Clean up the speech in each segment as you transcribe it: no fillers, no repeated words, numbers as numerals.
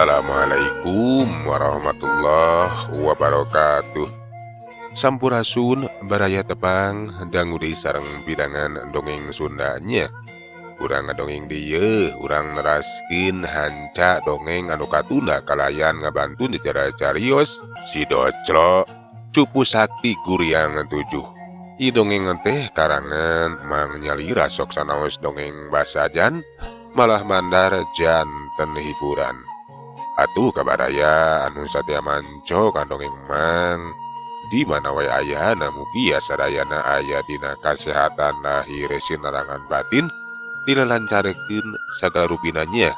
Assalamualaikum warahmatullahi wabarakatuh. Sampurasun baraya tepang dangu deui sareng pidangan dongeng Sundanya. Urang ngadongeng dieu, urang neraskeun hanca dongeng anu katunda kalayan ngabantu secara carios si Doclo Cupu Sakti Guriang 7. Ieu dongeng teh karangan Mang Nyalira sok sanaos dongeng basajan malah mandar janten hiburan. Atuh kabaraya anu satia manco ka dongeng Mang di mana wae ayana mugia sadayana aya dina kasehatan lahir sinarangan batin dilalancarkeun sagala rupinanya.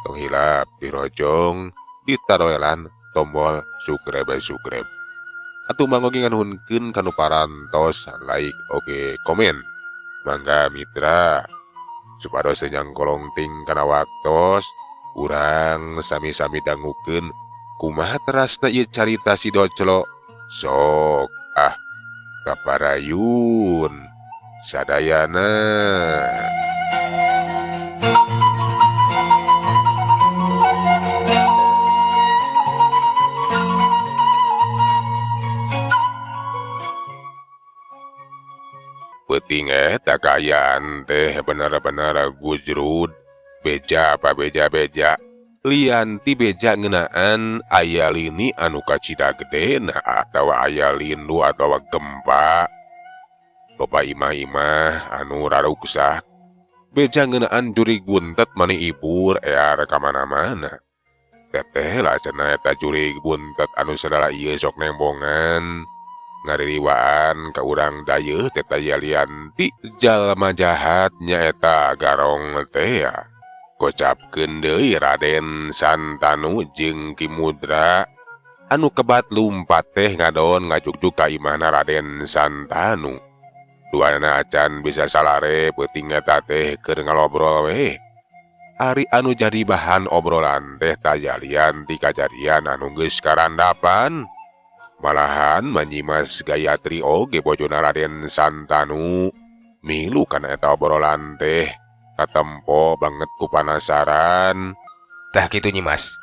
Tong hilap dirojong ditaroelan tombol subscribe. Atuh mangga nganuhunkeun kanu parantos like oge komen. Mangga mitra supados teu nyangkolong ting kana waktos urang sami-sami dangukeun kumaha terasna ieu carita si Doclo. Sok ah kaparayun sadayana. Peuting eta kaayaan teh bener-bener gujrud. Beja apa beja-beja lian ti beja ngeunaan aya lini anu kacida gedena atawa aya lindu atawa gempa. Loba imah-imah anu raruksak. Beja ngeunaan jurig buntet mani ibur ear ka mana-mana. Teteh lah cenah eta jurig buntet anu sadala ieu sok nembongan. Ngaririwaan ka urang dayeuh teh lian ti jalma jahat nyaeta garong teh ya. Kocapkeun deui Raden Santanu jeung Ki Mudra anu kebat lumpat teh ngadon ngajugjug ka imahna Raden Santanu. Duanana acan bisa salare peuting eta teh keur ngalobrol we. Ari anu jadi bahan obrolan teh tajalian ti kajadian anu geus karandapan. Malahan Nyimas Gayatri oge bojona Raden Santanu milu kana eta obrolan teh katempo banget ku panasaran. Tah kitu Nyimas,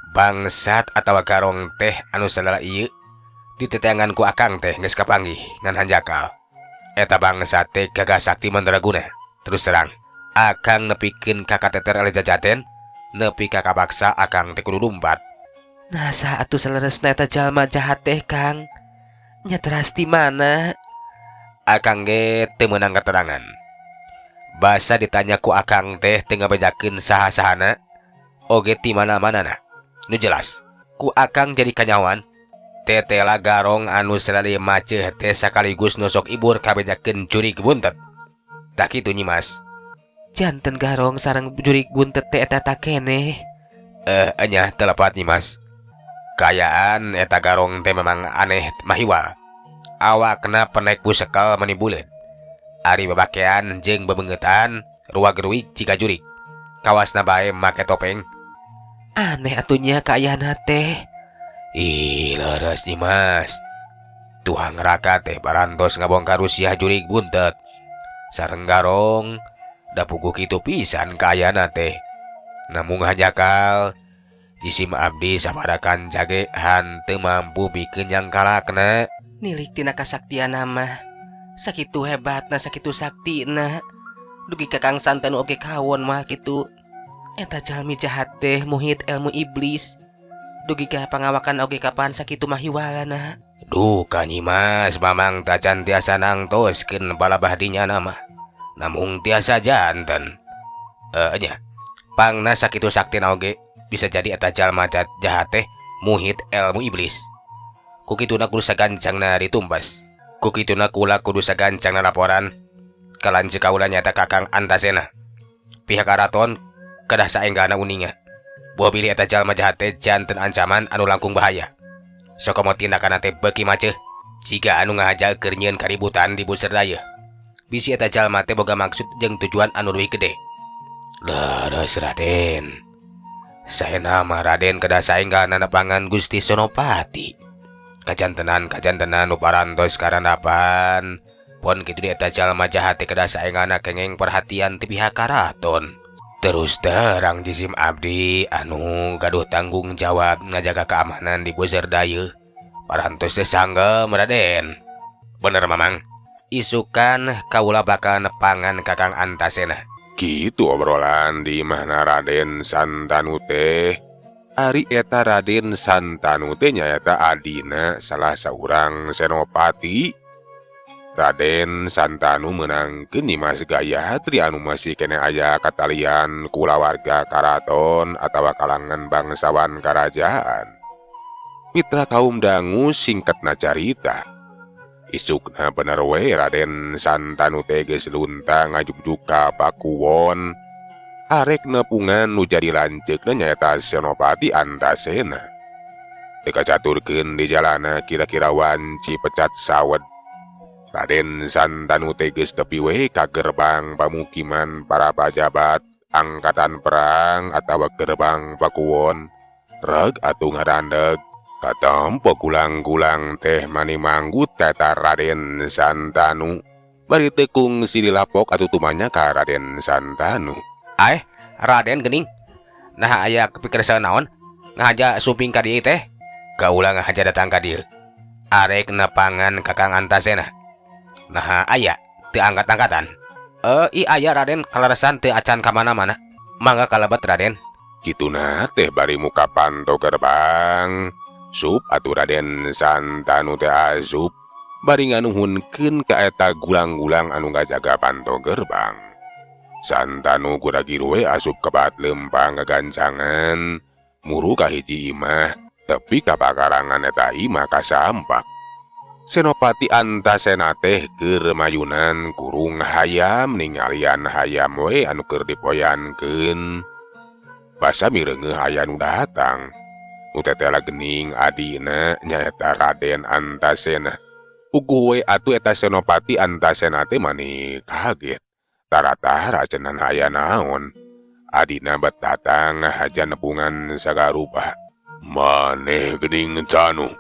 bangsat atawa garong teh anu sadala ieu diteteangan ku akang teh geus kapanggih ngan hanjakal. Eta bangsat teh gagah sakti mandraguna. Terus terang, akang nepikeun ka kateter eleh jajaten, nepi ka kapaksa akang teh kudu lumpat. Nah saat atuh saleresna eta jalma jahat teh Kang? Nya teras di mana? Akang ge teu meunang keterangan. Basa ditanya ku akang teh teu ngabejakeun saha-sahana oge ti mana-manana. Nu jelas, ku akang jadi kanyawan. Tetela garong anu salali maceuh teh sakaligus nusok ibur kabejakeun jurig buntet. Tah kitu Nyimas. Janten garong sareng jurig buntet teh eta keneh. Nya teu lepat Nyimas. Kaayaan eta garong teh memang aneh mahiwal. Awakna penek busekel meni buleud. Ari babakean jeung bebeungeutan ruag-ruig jiga jurig. Kawasna bae make topeng. Aneh atunya kaayaan teh. Ih, leres Nyimas. Tuhang raka teh parantos ngabongkar rusiah jurig buntet. Sareng garong da puguh kitu pisan kaayaan teh. Namung hanjakal jisim abdi saparakan jage hanteu mampu bikeun nyangkalakna. Nilik tina kasaktian mah sakitu hebatna sakitu saktina. Dugi ka Kang Santanu oge kawon mah kitu. Eta jalmi jahat teh muhit ilmu iblis. Dugi ka pangawakan oge kapan sakitu mahiwalana. Duh ka Nyimas mamang tacan tiasa nangtoskeun palabah dinya mah. Namung tiasa janten. Nya pangna sakitu saktina oge bisa jadi eta jalma jahat teh muhit ilmu iblis. Ku kituna kudu sagancangna ditumbas. Ku kituna kula kudu sagancangna laporan ka lanceuk kaula nyata Kakang Antasena. Pihak karaton kedah saenggana uninga. Buah bilih eta jalma jahat teh janten ancaman anu langkung bahaya. Sokomo tindakan teh beuki maceuh jiga anu ngahaja keur nyieun kaributan di buseur dayeuh. Bisi eta jalma teh boga maksud jeung tujuan anu leuwih gede. Leres Raden. Saena mah Raden kedah saenggana nepangan Gusti Senopati. Kajantenan nu parantos karandapan. Pon kitu di eta jalma jahat teh kedah saenggana kengeng perhatian ti pihak karaton. Terus terang jisim abdi anu gaduh tanggung jawab ngajaga keamanan di Buser Dayeuh. Parantos teh sanggem, Raden. Bener, Mamang. Isukan kaula bakal nepangan Kakang Antasena. Gitu obrolan di imahna Raden Santanu teh. Ari eta Raden Santanu teh nyaeta adina salah saurang senopati. Raden Santanu meunangkeun Nyimas Gayatri anu masih keneh aya katalian kulawarga karaton atawa kalangan bangsawan karajaan. Mitra kaum dangu, singkatna carita. Isukna bener we Raden Santanu teh geus lunta ngajugjug ka Pakuwon. Arek nepungan nu jadi lanceukna, nyaeta Senopati Antasena. Teu kacaturkeun di jalana kira-kira wanci pecat sawed. Raden Santanu teh geus tepi we ka gerbang pamukiman para pajabat angkatan perang atawa gerbang Pakuwon. Reg atuh ngarandeg. Katempo gulang-gulang teh mani manggut ka Raden Santanu. Bari teu kungsi dilapok atuh tumanya ka Raden Santanu. Aeh, Raden gening. Nah, aya kepikir naon? Ngahaja sumping ka dieu teh. Kaula ngahaja datang ka dieu. Arek nepangan Kakang Antasena. Nah, aya teu angkat-angkatan. Eh, i aya, Raden, kaleresan teu acan ka mana-mana. Mangga kalebet, Raden. Kituna teh bari muka panto gerbang. Sup atuh Raden Santanu teh asup bari nganuhunkeun ka eta gulang-gulang anu ngajaga panto gerbang. Santanu gura-giru we asup kebat lempang gagancangan muru ka hiji imah, tepi ka pakarangan eta imah kasampak. Senopati Antasena teh keur mayunan kurung hayam, ningalian hayam we anu keur dipoyankeun. Basa mireungeuh aya nu datang. Nu tetela gening adina, nyaeta Raden Antasena. Puguh we atuh eta Senopati Antasena teh mani kaget. Tara-tara cenah aya naon. Adina bet datang ngahaja nepungan sagarupa. Maneh gening Tanu.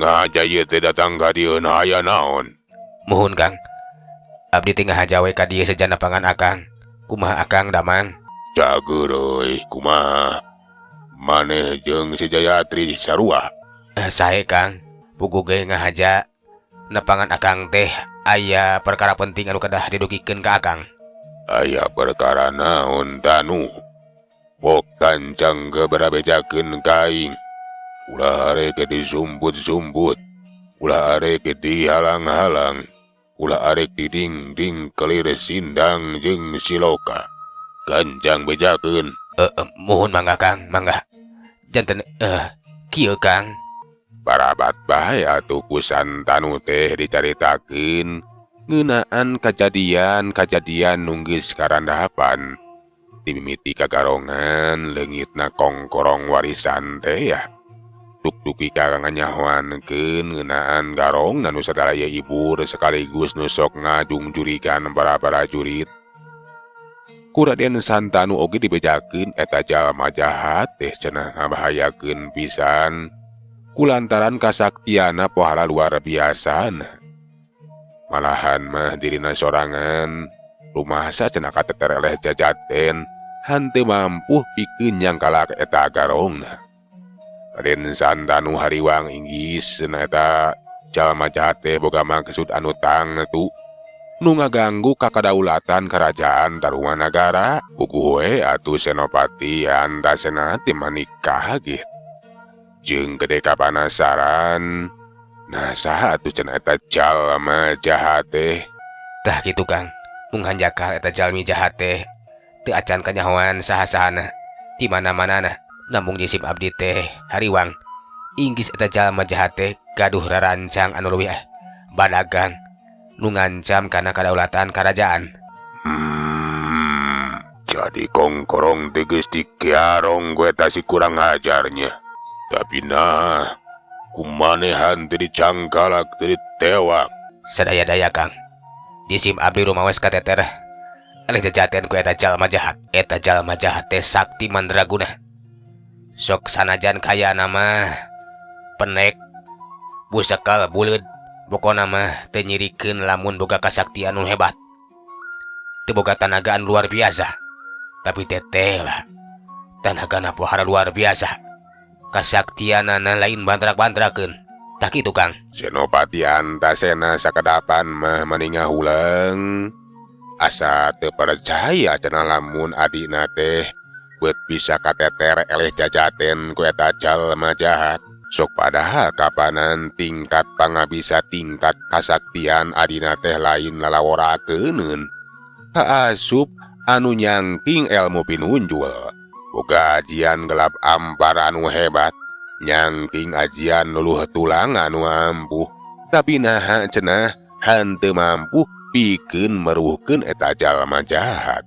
Ngahaja ieu teh datang ka dieu aya naon? Muhun, Kang. Abdi teh ngahaja we ka dieu seja nepangan Akang. Kumaha Akang damang? Cager euy, kumaha? Maneh jeung si Jayatri sarua? Eh, sae, Kang. Puguh ge ngahaja nepangan Akang teh aya perkara penting anu kedah didugikeun ka Akang. Aya perkara naon, Tanu? Pok gancang barabejakeun ka aing. Ulah arek disumput-sumput. Ulah arek dihalang-halang. Ulah arek didingding kelir sindang jeung siloka. Gancang bejakeun. Eh, eh, muhun, mangga, Kang, mangga. Janten kieu, Kang. Barabat bae atuh ku Santanu teh dicaritakeun ngeunaan kajadian-kajadian nu geus karandapan. Dimimiti kagarongan leungitna kongkorong warisan teh ya. Tuk-tuki ka nganyahoankeun ngeunaan garong nu sadaya ibur sekaligus nu sok ngajungjurigan para prajurit. Ku Raden Santanu oge dibejakeun eta jalma jahat teh cenah ngabahayakeun pisan kulantaran kasaktiana pohala luar biasana. Malahan mah dirina sorangan rumasa cenah kateter eleh jajaten henteu mampu pikeun nyangkalak eta garongna. Raden Santanu hariwang inggis cenah eta jalma jahat teh boga maksud anu tangtu nu ngaganggu ka kadaulatan kerajaan Tarumanagara. Puguh we atuh Senopati Antasena teh mani kaget jeung gede kapanasaran. Nah, saha atuh cenah eta jalma jahat teh? Tah kitu, Kang. Mung hanjakal eta jalmi jahat teh teu acan kanyahoan saha-sahana di mana-manana. Namung jisim abdi teh hariwang inggis eta jalma jahat teh gaduh rarancang anu leuwih badagang nu ngancam kana kadaulatan kerajaan. Jadi kongkorong teh geus dikiarong ku eta si kurang ajarnya. Tapi nah, kumanehan teu dicangkalak, teu ditewak? Sadaya-daya, Kang. Jisim abdi rumaos kateter eleh jajaten ku eta jalma jahat. Eta jalma jahat teh sakti mandraguna. Sok sanajan kaya nama penek busekal buleud, pokona mah teu nyirikeun lamun boga kasaktian nu hebat, teu boga tanagaan luar biasa. Tapi teteh lah tanagana pohara luar biasa. Kasaktianana lain bantrak-bantrakeun. Tah kitu Kang. Senopati Antasena sakedapan mah mani ngahuleng. Asa teu percaya cenah lamun adina teh beut bisa kateter eleh jajaten ku eta jalma jahat. Sok padahal kapanan tingkat pangabisa tingkat kasaktian adina teh lain lalaworakeuneun. Kaasup anu nyangking ilmu pinunjul. Boga ajian gelap ampar anu hebat, nyangking ajian luluh tulang anu ampuh. Tapi naha cenah henteu mampu pikeun meruhkeun eta jalma jahat.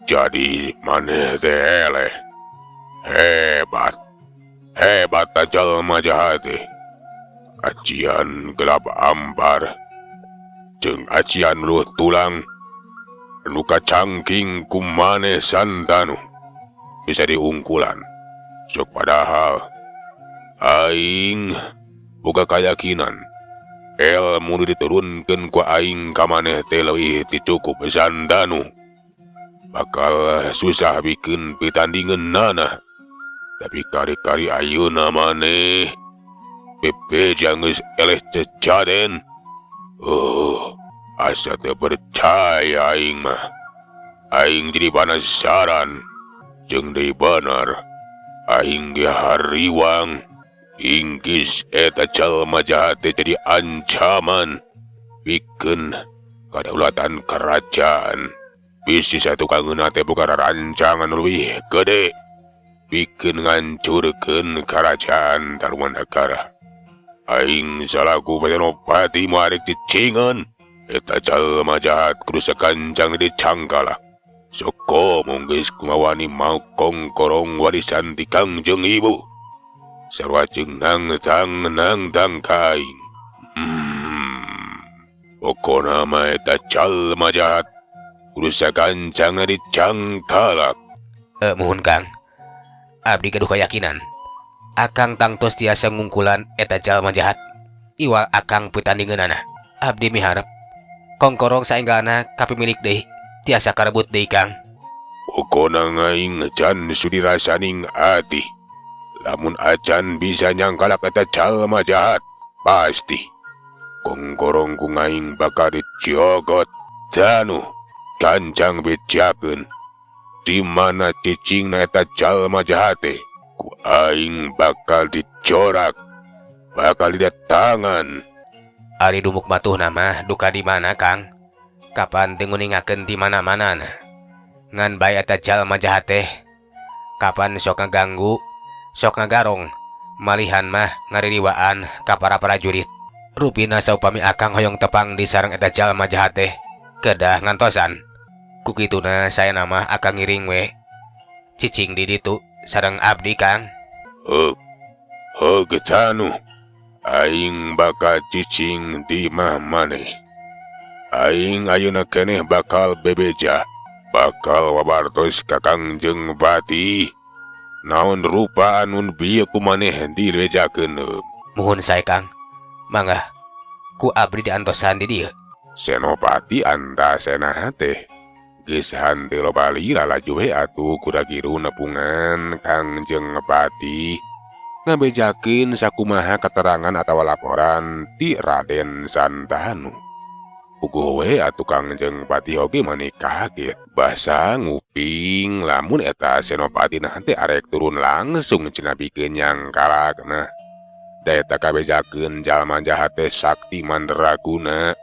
Jadi maneh teh eleh. Hebat. Hebat ta jalma jahat teh. Ajian gelap ampar jeung ajian luluh tulang anu kacangking ku maneh Santanu bisa diungkulan. Sok padahal aing boga kayakinan ilmu nu diturunkeun ku aing ka maneh teh leuwih ti cukup Santanu. Bakal susah bikin pitandingeunana. Tapi kari-kari ayeuna maneh bebeja geus eleh cecaden. Oh, asa teu percaya aing mah. Aing jadi penasaran. Jeung deui bener. Aing ge hariwang. Inggis eta jalma jahat teh jadi ancaman pikeun kadaulatan kerajaan. Bisi satukangeunna teh boga rancangan leuwih gede pikeun ngancurkeun kerajaan Tarumanagara. Aing salaku Senopati moal arek cicingeun. Eta jalma jahat kudu sakancang dicangkalak. Sok komo geus kumawani mau kongkorong warisan ti Kangjeng Ibu. Sarua jeung nangtang nangtang ka aing. Pokona mah eta jalma jahat kudu sakancang dicangkalak. Muhun Kang. Abdi gaduh keyakinan. Akang tangtos tiasa ngungkulan eta jalma jahat. Iwal akang pitandingeunana. Abdi miharep kongkorong saenggalna kapimilik deui tiasa karebut deui Kang. Pokona aing can sudi rasaning ati. Lamun acan bisa nyangkalak eta jalma jahat, pasti kongkorong ku aing bakal dicogot. Danu gancang bejakeun di mana cicingna eta jalma jahat teh, ku aing bakal dicorak, bakal didatangan. Ari dumuk matuhna mah duka di mana Kang? Kapan teu nguningakeun di mana-mana na. Ngan bae eta jalma jahat teh kapan sok ngaganggu, sok ngagarong, malihan mah ngaririwaan ka para prajurit. Rupina saupami akang hoyong tepang di sareng eta jalma jahat teh kedah ngantosan. Ku kituna saena mah akang ngiring we cicing di ditu sareng abdi Kang. Heug, heug Tanu, aing bakal cicing di mah maneh. Aing ayeuna keneh bakal bebeja, bakal wabartos ka Kangjeng Patih. Naon rupa anu bieu ku maneh dibejakeun? Muhun sae Kang. Mangga ku abdi diantosan di dieu. Senopati Antasena teh geus hanteu loba lila laju we atuh kuda-giru nepungan Kangjeng Patih ngabejakeun sakumaha keterangan atawa laporan ti Raden Santanu. Puguh we atuh Kangjeng Patih oge mani kaget basa nguping lamun eta Senopati nah teh arek turun langsung cenah pikeun nyangkalakna. Da eta kabejakeun jalma jahat teh sakti mandraguna.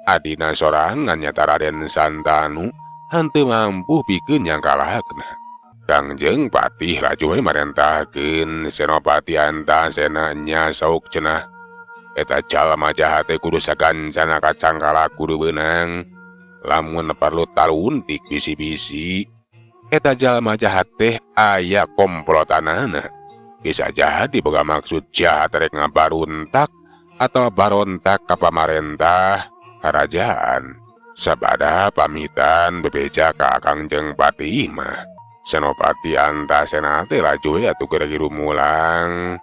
Adina sorangan nyata Raden Santanu henteu mampu pikeun nyangkalakna. Kangjeng Patih laju we marentahkeun Senopati Antasena nya sauk cenah eta jalma jahat teh kudu sagancana kacangkalak kudu beunang. Lamun perlu taluntik bisi-bisi eta jalma jahat teh aya komplotanana. Bisa jadi boga maksud jahat rek ngabaruntak atau barontak ka pamarentah karajaan. Sabada pamitan bebeja ka Kangjeng Patih mah Senopati Antasena teh laju we atuh geura mulang.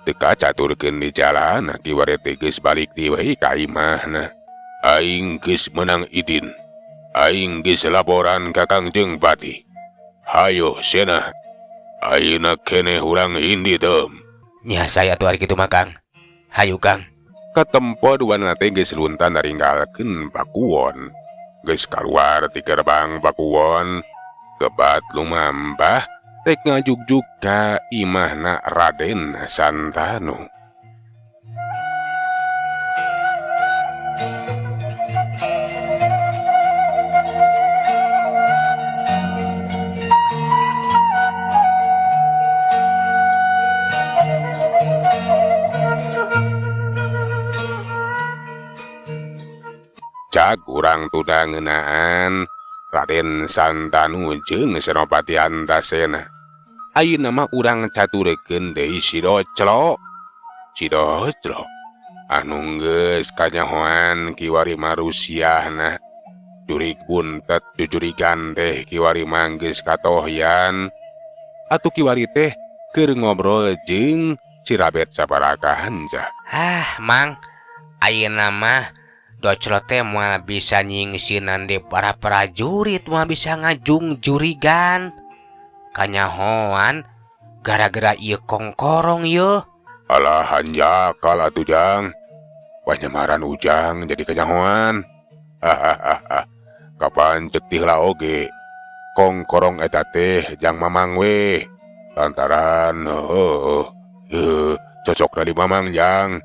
Teu kacaturkeun di jalan kiwari teh geus balik deui we ka imahna. Aing geus meunang idin. Aing geus laporan ka Kangjeng Patih. Hayo Sena. Ayeuna keneh urang indit em. Nya saya atuh ari kitu mah Kang. Hayu Kang. Katempo duanana teh geus luntan naringgalkeun Pakuwon. Geus kaluar ti gerbang Pakuwon, kebat lumampah rek ngajugjug ka imahna Raden Santanu. Cag urang tunda ngeunaan Raden Santanu jeung Senopati Antasena. Ayeuna mah urang caturekeun deui si Doclo. Si Doclo anu geus kanyahoan kiwari marusiahna. Jurig buntet jujurigan teh kiwari mah geus katohyan. Atuh kiwari teh keur ngobrol jeung si Rabet sabaraka hanca. Ah, Mang, ayeuna mah Doclo teh moal bisa nyingsinan di para prajurit, moal bisa ngajung jurigan. Kanyahoan gara-gara ieu kongkorong yeuh. Alah hanjakal atuh Jang. Panyamaran Ujang jadi kanyahoan. Hahaha. Kapan cek teh heula oge. Kongkorong eta teh jang Mamang we. Lantaran heuh heuh cocokna di Mamang Jang.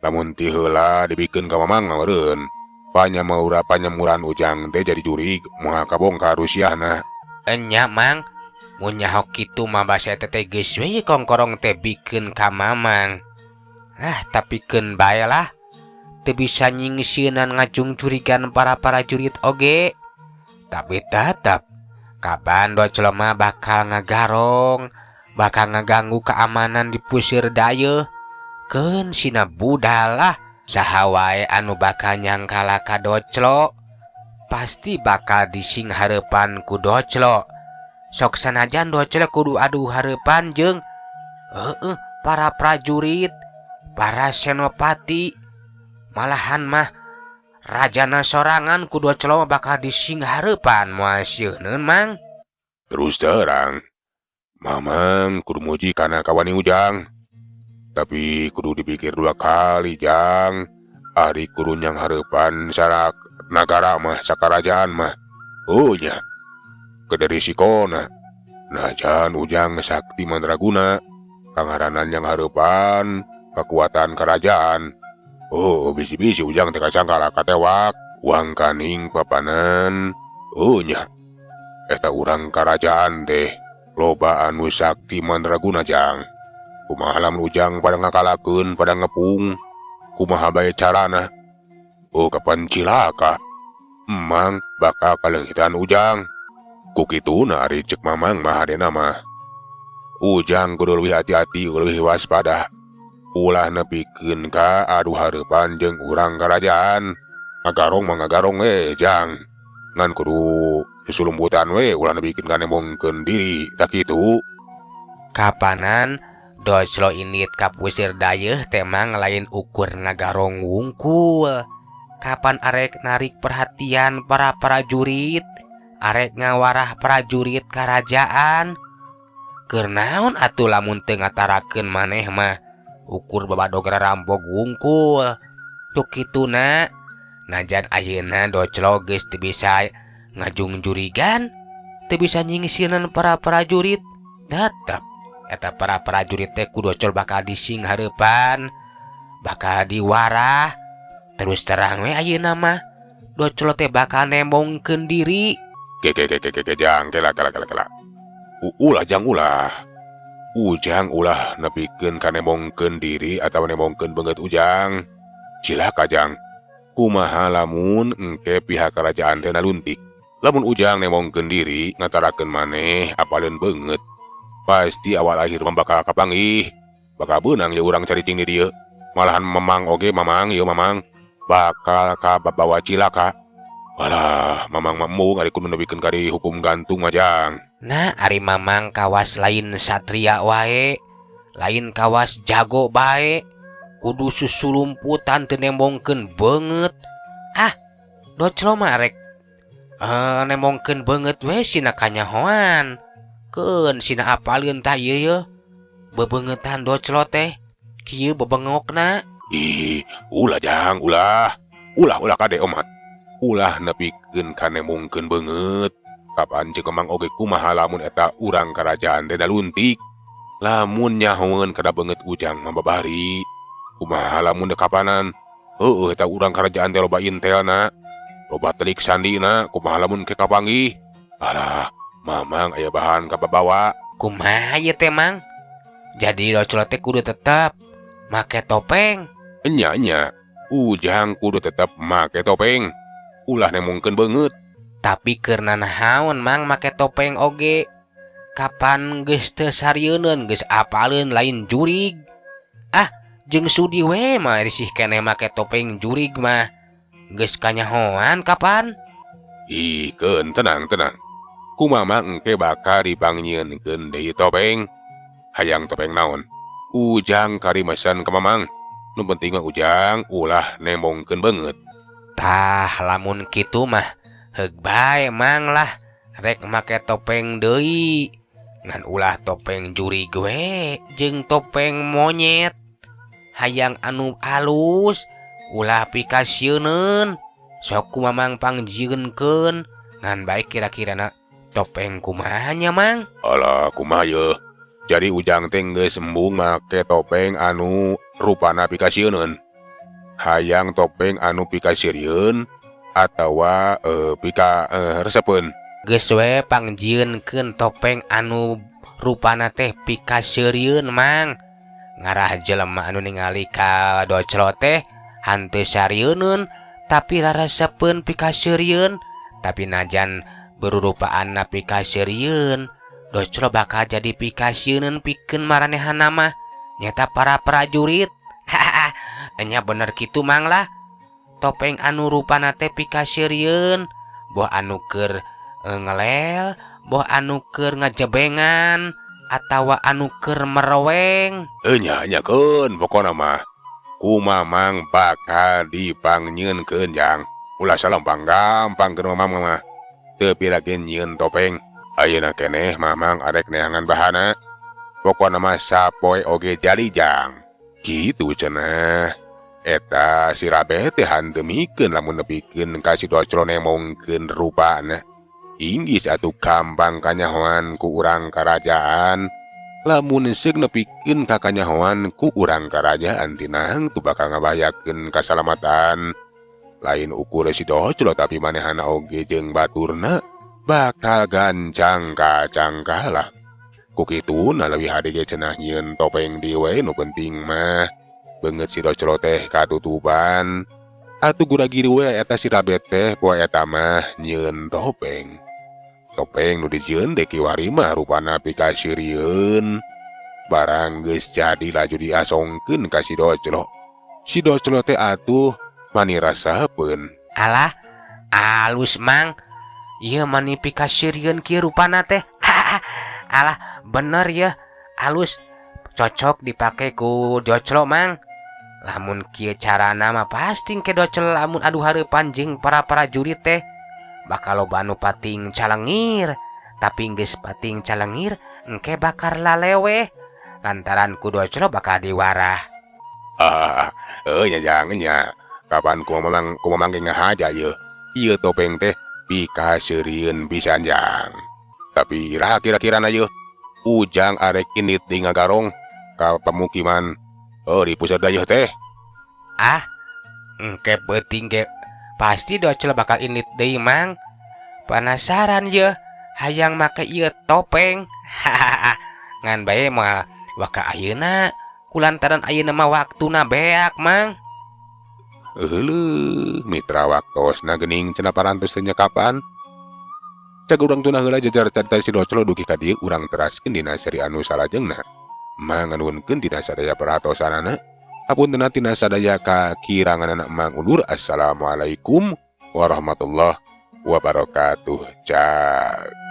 Lamun ti heula dibikeun ka Mamang mah meureun. Panyamaura panyamuran Ujang teh jadi jurig moal kabongkar rusiahna. Enya Mang, mun nyaho kitu mah basa eta teh geus we kongkorong teh bikeun ka Mamang. Ah, tapi keun bae lah. Teu bisa nyingsieunan ngajung curigan para prajurit oge. Tapi tetep kapan Doclo mah bakal ngagarong, bakal ngaganggu keamanan di pusir dayeuh. Keun sina budal lah, saha wae anu bakal nyangkala ka Doclo pasti bakal dising hareupan ku Doclo. Sok sanajan Doclo kudu adu hareupan jeung heueuh para prajurit, para senopati, malahan mah rajana sorangan ku Doclo bakal dising hareupan moal sieuneun Mang. Terus terang, Mamang kudu muji kana kawani Ujang. Tapi kudu dipikir dua kali Jang. Ari kudu nyang hareupan sarak nagara mah sakarajaan mah. Oh nya. Gede risikona. Najan Ujang sakti mandraguna. Kangaranan yang hareupan kekuatan kerajaan. Oh bisi-bisi Ujang teh kasangkala katewak. Wang kaning papanan. Oh nya. Eta urang karajaan teh loba anu sakti mandraguna Jang. Kumaha lamun Ujang pada ngakalakeun pada ngepung. Kumaha bae carana? Oh kapan cilaka. Emang bakal kaleunghitan Ujang. Ku kituna ari ceuk Mamang mah hadena mah. Ujang kudu leuwih hati-hati, leuwih waspada. Ulah nepikeun ka adu hareupan jeung urang karajaan. Ngagarong mah ngagarong we Jang. Ngan kudu susulumputan we ulah nepikeun ka nembongkeun diri tah kitu. Kapanan Doclo indit ka pusir dayeuh teh mang lain ukur ngagarong wungkul. Kapan arek narik perhatian para prajurit, arek ngawarah prajurit karajaan. Keur naon atuh lamun teu ngatarakeun maneh mah ukur babadog rarampog wungkul. Tuk kituna najan ayeuna Doclo geus teu bisa ngajung jurigan, teu bisa nyingsieunan para prajurit, tetep eta para prajurit teh ku Doclo bakal dising hareupan, bakal diwarah. Terus terang we ayeuna mah Doclo teh bakal nembongkeun diri. Ke ke ke ke ke Jang, kela kela kela kela. Ulah Jang ulah. Ujang ulah nepikeun ka nembongkeun diri atawa nembongkeun beungeut Ujang. Cilaka Jang. Kumaha lamun engke pihak kerajaan teh naluntik. Lamun Ujang nembongkeun diri ngatarakeun maneh apaleun beungeut. Pasti awal akhir mah bakal kapanggih. Bakal beunang ye urang caricing di dieu. Malahan Mamang oge Mamang ieu Mamang bakal kababawa cilaka. Alah, Mamang mah embung ari kudu nepikeun ka dihukum gantung mah Jang. Nah, ari Mamang kawas lain satria wae, lain kawas jago bae, kudu susulumputan teu nembongkeun beungeut. Ah, Doclo mah rek Nembongkeun beungeut we sina kanyahoan. Keun sina apaleun tah ieu yeuh. Bebeungeutan Doclo teh. Kieu bebengokna. Ih, ulah Jang, ulah. Ulah ulah kade omat. Ulah nepikeun ka nembongkeun beungeut. Kapan ceuk Mamang oge kumaha lamun eta urang karajaan teh daluntik. Lamun nyahoeun kana beungeut Ujang mah babari. Kumaha lamun dekapanan? Heueuh eta urang karajaan teh loba intelna. Loba telik sandina, kumaha lamun ke kapanggih? Alah, Mamang aya bahan kababawa. Kumaha ieu teh, Mang? Jadi Doclo teh kudu tetep make topeng. Enya nya, Ujang kudu tetep make topeng. Ulah nembongkeun beungeut. Tapi keur nanaon Mang make topeng oge? Kapan geus teu sarieuneun geus apaleun lain jurig. Ah, jeung sudi we mah risih keneh make topeng jurig mah. Geus kanyahoan kapan? Ih, keun tenang tenang. Ku Mamang engke bakal dipangnyieunkeun deui topeng. Hayang topeng naon? Ujang kari mesen ka Mamang. Nu penting mah Ujang ulah nembongkeun beungeut. Tah lamun kitu mah heug bae Mang lah rek make topeng deui. Ngan ulah topeng jurig we jeung topeng monyet. Hayang anu alus ulah pikasieuneun. Sok ku Mamang pangjieunkeun ngan bae kira-kirana topeng kumaha nya Mang? Alah kumaha yeuh. Jadi Ujang teh geus embung make topeng anu rupana pikasieuneun. Hayang topeng anu pikasirieun atawa pika resepeun. Geus we pangjieunkeun topeng anu rupana teh pikaseurieun Mang. Ngarah jelema anu ningali ka Doclo teh hanteu sarieuneun tapi rarasepeun pikaseurieun, tapi najan berurupaanna pikaseurieun, Doclo bakal jadi pikasieuneun pikeun maranehana mah nyata para prajurit. Enya bener kitu Mang lah. Topeng anu rupana teh pikaseurieun, boh anu keur ngelel, boh anu keur ngajebengan atawa anu keur meroweng. Enya nya keun pokona mah. Ku Mamang bakal dipangnyieunkeun Jang. Ulah salempang gampang keur Mamang mah. Teu pira ge nyieun topeng. Ayeuna keneh Mamang arek neangan bahana. Pokona mah sapoe oge jadi Jang. Kitu cenah. Eta si Rabe teh hanteu mikeun lamun nepikeun ka si Doclo nembongkeun rupana. Inggis atuh gampang kanyahoan ku urang karajaan. Lamun seuk nepikeun ka kanyahoan ku urang karajaan tinang tu bakal ngabahayakeun kasalamatan. Lain ukur si Doclo tapi manehana oge jeung baturna bakal gancang kacangkalak. Ku kituna leuwih hade ge cenah nyieun topeng deui we nu penting mah beungeut si Doclo teh katutupan. Atuh gura-giri we eta si Rabe teh poe eta mah nyieun topeng. Topeng nu dijieun teh kiwari mah rupana pikasirieun. Barang geus jadi laju diasongkeun ka si Doclo. Si Doclo teh atuh mani rasapeun. Alah, alus Mang. Ieu mani pikasirieun kieu rupana teh. Alah, bener ya. Alus cocok dipake ku Doclo Mang. Lamun kieu carana mah pasti ke Doclo lamun adu hareupan jeung para prajurit teh bakal loba anu pating calengir. Tapi geus pating calengir engke bakar laleweh lantaran ku Doclo bakal diwarah. Ah, nya jangan nya. Kapan ku Mamang ge ngahaja yeuh. Ieu topeng teh pikaseurieun pisan Jang. Tapi iraha kira-kirana yeuh. Ujang arek indit di ngagarong ka pemukiman di pusat dayeuh teh. Ah, engke peuting ge pasti Doclo bakal indit deui Mang. Penasaran yeuh hayang make ieu topeng. Ngan bae mah waka ayeuna kulantaran ayeuna mah waktuna beak Mang. Euleuh, mitra waktosna geuning cenah parantos teh nyekapan. Cag urang tunah heula jajar carita si Doclo dugi ka dieu urang teraskeun dina seri anu salajengna. Manganuhunkeun tina sadaya perhatosanana. Hapuntenna tina sadaya kakiranganana Mang undur. Assalamualaikum warahmatullahi wabarakatuh. Cag.